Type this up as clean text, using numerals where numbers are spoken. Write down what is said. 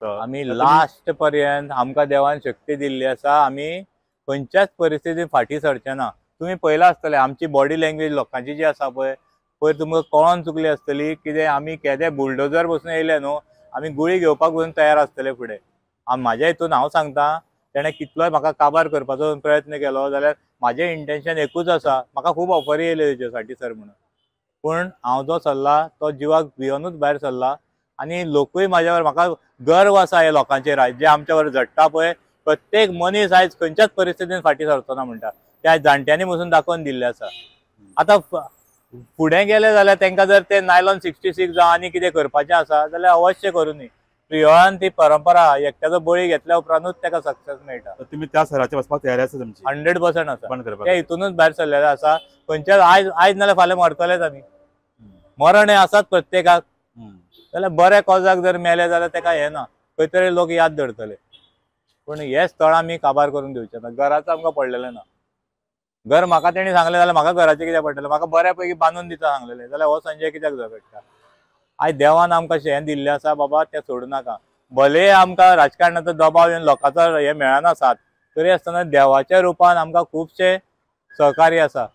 आमी लास्ट पर्यंत आमकां देवान शक्ती दिल्ली आसा, आमी खंयच्याच परिस्थितीन फाटीं सरचे ना. तुमी पळयलां आसतलें आमची बॉडी लँग्वेज लोकांची जी आसा पळय, पयर तुमकां कळोन चुकली आसतली कितें आमी केदे बुलडोजर बसून येयले न्हू, आमी गुळी घेवपाक बसून तयार आसतले फुडें. म्हाज्या हितून हांव सांगता तेणें कितलोय म्हाका काबार करपाचो प्रयत्न केलो जाल्यार म्हाजें इंटेन्शन एकूच आसा. म्हाका खूब ऑफरी येयल्यो तेच्यो साठी सर म्हणून, पूण हांव जो सरला तो जिवाक भियोनूच भायर सरला. आनी लोकूय म्हाज्यावर, म्हाका गर्व आसा हे लोकांचेर आयज जे आमच्यावर झडटा पळय, प्रत्येक मनीस आयज खंयच्याच परिस्थितीन फाटीं सरचो ना म्हणटा, ते आयज जाणट्यांनी बसून दाखोवन दिल्लें आसा. आतां फुडें गेले जाल्यार तांकां जर ते नायलॉन 66 जावं आनी कितें करपाचें आसा जाल्यार अवश्य करूं. प्रियोळान ती परंपरा एकट्याचो बळी घेतल्या उपरांतूच ताका सक्सेस मेळटा. तुमी त्या सराचेर वचपाक तयारी आसा तुमची? 100% आसा. ते हितूनच भायर सरलेले आसा. खंयच्याच आयज आयज नाल्यार फाल्यां मरतलेच आमी, मरण हें आसाच प्रत्येकाक. जाल्यार बऱ्या कॉजाक जर मेले जाल्यार ताका हें ना, खंय तरी लोक याद दवरतले. पूण हे स्थळ आमी काबार करून दिवचे ना. घराचो आमकां पडलेलें ना. घर म्हाका तेणी सांगलें जाल्यार म्हाका घराचें कित्याक पडटलें, म्हाका बऱ्या पैकी बांदून दिता सांगलेलें जाल्यार हो संजय कित्याक झगडटा. आयज देवान आमकां हें दिल्लें आसा बाबा, तें सोडूं नाका. भले आमकां राजकारणाचो दबाव येवन लोकांचो हें मेळना साथ, तरी आसतना देवाच्या रुपान आमकां खुबशे सहकार्य आसा.